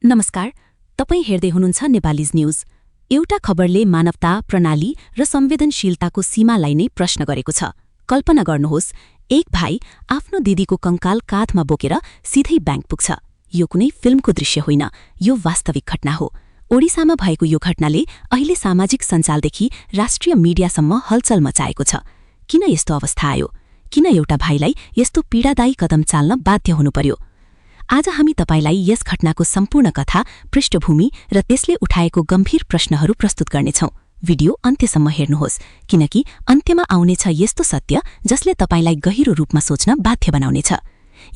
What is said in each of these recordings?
नमस्कार, तपाई हेर्दै हुनुहुन्छ नेपालीज न्यूज। एउटा खबरले मानवता, प्रणाली र संवेदनशीलताको सीमालाई नै प्रश्न गरेको छ। कल्पना गर्नुहोस्, एक भाइ आफ्नो दिदीको कंकाल काँधमा बोकेर सिधै ब्याङ्क पुग्छ। यो कुनै फिल्मको दृश्य होइन, यो वास्तविक घटना हो। ओडिसामा भएको यो घटनाले अहिले सामाजिक सञ्जालदेखि राष्ट्रिय मिडियासम्म हलचल मचाएको छ। किन यस्तो अवस्था आयो? किन एउटा भाइलाई यस्तो पीडादायी कदम चाल्न बाध्य हुनु पर्यो? आज हामी तपाईलाई यस घटनाको सम्पूर्ण कथा, पृष्ठभूमि र त्यसले उठाएको गम्भीर प्रश्नहरू प्रस्तुत गर्नेछौं। भिडियो अन्त्यसम्म हेर्नुहोस्, किनकि अन्त्यमा आउनेछ यस्तो सत्य जसले तपाईलाई गहिरो रूपमा सोच्न बाध्य बनाउनेछ।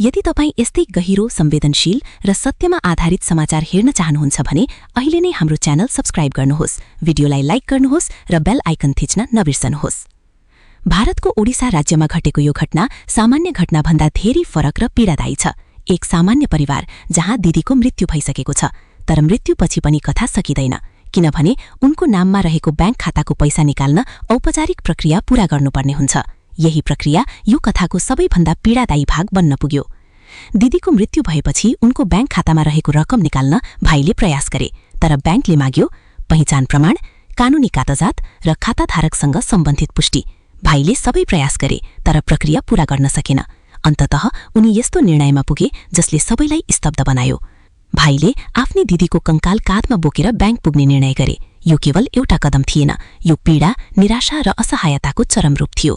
यदि तपाई यस्तै गहिरो, संवेदनशील र सत्यमा आधारित समाचार हेर्न चाहनुहुन्छ भने अहिले नै हाम्रो च्यानल सब्स्क्राइब गर्नुहोस्, भिडियोलाई लाइक गर्नुहोस् र बेल आइकन थिच्न नबिर्सनुहोस्। भारतको ओडिसा राज्यमा घटेको यो घटना सामान्य घटनाभन्दा धेरै फरक र पीडादायी छ। एक सामान्य परिवार जहाँ दिदीको मृत्यु भइसकेको छ, तर मृत्युपछि पनि कथा सकिँदैन, किनभने उनको नाममा रहेको ब्याङ्क खाताको पैसा निकाल्न औपचारिक प्रक्रिया पूरा गर्नुपर्ने हुन्छ। यही प्रक्रिया यो कथाको सबैभन्दा पीडादायी भाग बन्न पुग्यो। दिदीको मृत्यु भएपछि उनको ब्याङ्क खातामा रहेको रकम निकाल्न भाइले प्रयास गरे, तर ब्याङ्कले माग्यो पहिचान प्रमाण, कानूनी कागजात र खाताधारकसँग सम्बन्धित पुष्टि। भाइले सबै प्रयास गरे, तर प्रक्रिया पूरा गर्न सकेन। अन्ततः उनी यस्तो निर्णयमा पुगे जसले सबैलाई स्तब्ध बनायो। भाइले आफ्नी दिदीको कंकाल काँधमा बोकेर ब्याङ्क पुग्ने निर्णय गरे। यो केवल एउटा कदम थिएन, यो पीडा, निराशा र असहायताको चरम रूप थियो।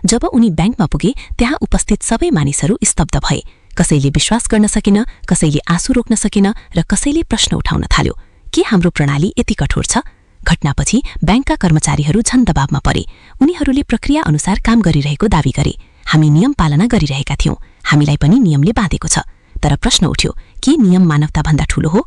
जब उनी ब्याङ्कमा पुगे, त्यहाँ उपस्थित सबै मानिसहरू स्तब्ध भए। कसैले विश्वास गर्न सकेन, कसैले आँसु रोक्न सकेन र कसैले प्रश्न उठाउन थाल्यो, के हाम्रो प्रणाली यति कठोर छ? घटनापछि ब्याङ्कका कर्मचारीहरू झन दबावमा परे। उनीहरूले प्रक्रिया अनुसार काम गरिरहेको दावी गरे। हामी नियम पालना गरिरहेका थियौं, हामीलाई पनि नियमले बाँधेको छ। तर प्रश्न उठ्यो, के नियम मानवताभन्दा ठूलो हो?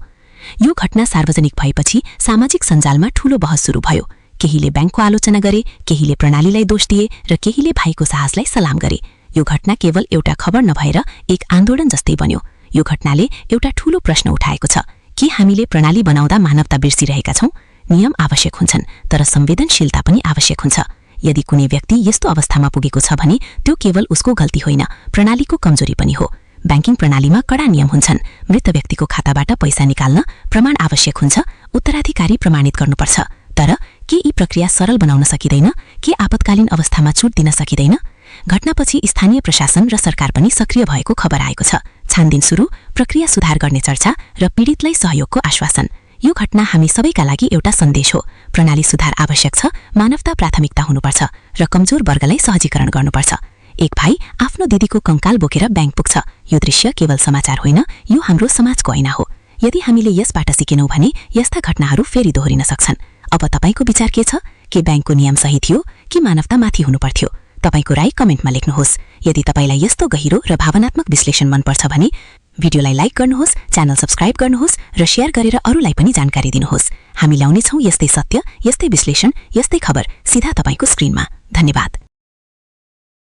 यो घटना सार्वजनिक भएपछि सामाजिक सञ्जालमा ठूलो बहस सुरु भयो। केहीले ब्याङ्कको आलोचना गरे, केहीले प्रणालीलाई दोष दिए र केहीले भाइको साहसलाई सलाम गरे। यो घटना केवल एउटा खबर नभएर एक आन्दोलन जस्तै बन्यो। यो घटनाले एउटा ठूलो प्रश्न उठाएको छ, के हामीले प्रणाली बनाउँदा मानवता बिर्सिरहेका छौं? नियम आवश्यक हुन्छन्, तर संवेदनशीलता पनि आवश्यक हुन्छ। यदि कुनै व्यक्ति यस्तो अवस्थामा पुगेको छ भने त्यो केवल उसको गल्ती होइन, प्रणालीको कमजोरी पनि हो। ब्याङ्किङ प्रणालीमा कडा नियम हुन्छन्। मृत व्यक्तिको खाताबाट पैसा निकाल्न प्रमाण आवश्यक हुन्छ, उत्तराधिकारी प्रमाणित गर्नुपर्छ। तर के यी प्रक्रिया सरल बनाउन सकिँदैन? के आपतकालीन अवस्थामा छुट दिन सकिँदैन? घटनापछि स्थानीय प्रशासन र सरकार पनि सक्रिय भएको खबर आएको छ। छानबिन सुरु, प्रक्रिया सुधार गर्ने चर्चा र पीडितलाई सहयोगको आश्वासन। यो घटना हामी सबैका लागि एउटा सन्देश हो। प्रणाली सुधार आवश्यक छ, मानवता प्राथमिकता हुनुपर्छ र कमजोर वर्गलाई सहजीकरण गर्नुपर्छ। एक भाइ आफ्नो दिदीको कंकाल बोकेर ब्याङ्क पुग्छ। यो दृश्य केवल समाचार होइन, यो हाम्रो समाजको ऐना हो। यदि हामीले यसबाट सिकेनौं भने यस्ता घटनाहरू फेरि दोहोरिन सक्छन्। अब तपाईको विचार के छ? के ब्याङ्कको नियम सही थियो कि मानवता माथि हुनुपर्थ्यो? तपाईको राय कमेन्टमा लेख्नुहोस्। यदि तपाईलाई यस्तो गहिरो र भावनात्मक विश्लेषण मनपर्छ भने भिडियोलाई लाइक गर्नुहोस्, च्यानल सब्स्क्राइब गर्नुहोस् र शेयर गरेर अरूलाई पनि जानकारी दिनुहोस्। हामी ल्याउनेछौं यस्तै सत्य, यस्तै विश्लेषण, यस्तै खबर सिधा तपाईको स्क्रिनमा। धन्यवाद।